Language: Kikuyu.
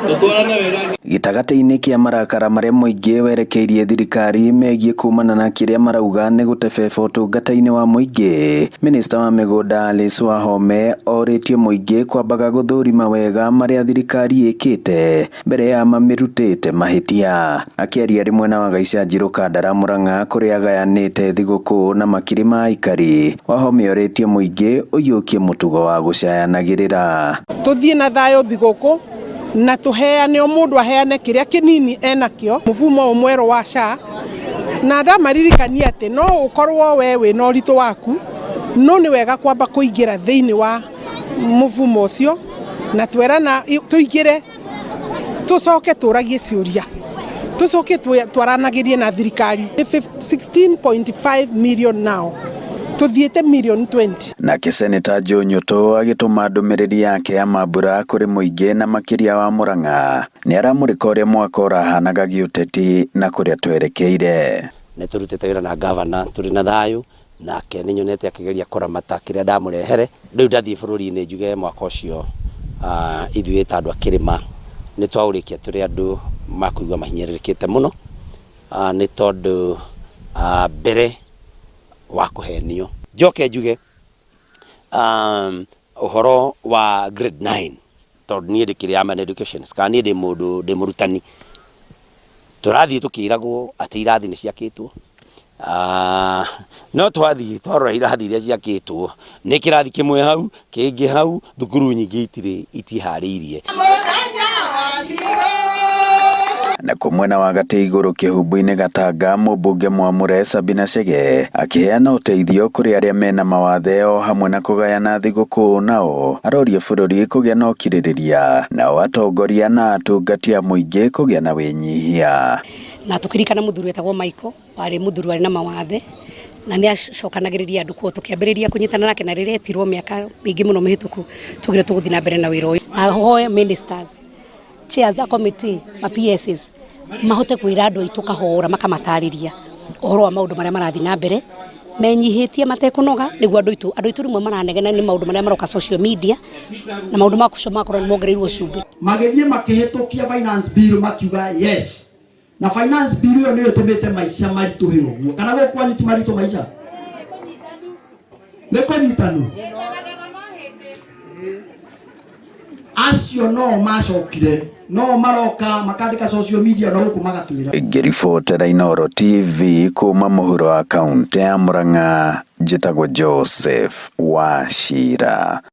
Tutwarane wega. Gĩtagatĩ-inĩ kĩa marakara marĩa mũingĩ werekeirie thirikari megiĩ kumana na kĩrĩa marauga nĩ gũtebeba ũtungata-inĩ wa mũingĩ, minista wa mĩgũnda Alice Wahome orĩtie mũingĩ kwambaga gũthũrima wega marĩa thirikari ĩkĩte mbere ya mamĩrutĩte mahĩtia. Akĩaria arĩ mwena wa Gaicanji Rũkandara Murang'a kũrĩa agayanĩte thigũkũ na makiri ma aikari, Wahome orĩtie mũingĩ ũiyũkie mũtugo wa gũcayanagĩrĩra. Tuthiĩ na thayũ thigũkũ na tuheane o mũndũ aheane kĩrĩa kĩnini enakĩo mũfumo ũyũ mwerũ wa SHA na ndamaririkania atĩ no ũkorwo we wĩna ũritũ waku no nĩ wega kwamba kũingĩra thĩinĩ wa mũfumo ũcio na twerana tũingĩre tũcoke tũragie ciũria tũcoke twaranagĩrie na thirikari. 16.5 million now tuthiĩte million 20. Nake Seneta Joe Nyutu agĩtũma ndũmĩrĩri yake ya mambura kũrĩ mũingĩ na makĩria wa Murang'a nĩ aramũrĩka ũrĩa mwaka ũrahanaga gĩũteti na kũrĩa twerekeire. Nĩ tũrutĩte wĩra na gavana tũrĩ na thayũ nake nĩ nyonete akĩgeria kũramata kĩrĩa ndamũrehere. Rĩu ndathiĩ bũrũri-inĩ njuge mwaka ũcio ithuĩ ta andũ a kĩrĩma nĩ twaũrĩkia tũrĩ andũ makũigua mahinyĩrĩrĩkĩte mũno nĩ tondũ mbere wa kũhenio. Njoke njuge ũhoro wa grade 9 tondũ niĩ ndĩkĩrĩ am an educationist kana niĩ ndĩ mũndũ ndĩ mũrutani. Tũrathiĩ tũkĩragwo atĩ irathi nĩ ciakĩtwo, no twathiĩ twarora irathi iria ciakĩtwo nĩ kĩrathi kĩmwe hau kĩngĩ hau, thukuru nyingĩ itirĩ itiharĩirie. Na mwena wa gatĩ igũrũ kĩhumbu-inĩ Gatanga mũmbunge mwamũre Sabina Chege akĩheana ũteithio kũrĩ arĩa mena mawathe o hamwe na kũgayana thigũkũ nao aroria bũrũri kũgĩa na ũkirĩrĩria nao atongoria na atungati a mũingĩ kũgĩa na wĩnyihia. Na tukirikana muthuri wetagwo Michael warĩ muthuri warĩ na mawathe na nĩ acokanagĩrĩria andũ kuo tũkĩambĩrĩria kũnyitana nake na rĩrĩa etirwo mĩaka mĩingĩ mũno mĩhĩtũku tugire tũgũthiĩ na mbere na wĩra ũyũ. Na hoe ministers, chairs a committee, ma PSs mahote kwĩra andũ aitũ kahora makamatarĩria ũhoro wa maũndũ marĩa marathiĩ na mbere menyihĩtie matekũnoga nĩguo andũ aitũ rĩmwe maranegena nĩ maũndũ marĩa maroka social media na maũndũ ma kũcio makorwo nĩ mongereirwo cumbĩ. Magĩthiĩ makĩhĩtũkia finance bill makiuga yes, na finance bill ĩyo nĩyo ĩtũmĩte maica maritũhe ũguo. Kana gũkũ kwanyu ti maritũ maica? Nĩ kũnyitanu acio no macokire no maroka makandĩka social media na gũkũ magatwĩra. Ngĩribotera Inooro TV kuma mũhuro wa kaũntĩ ya Murang'a, njĩtagwo Joseph Wachira.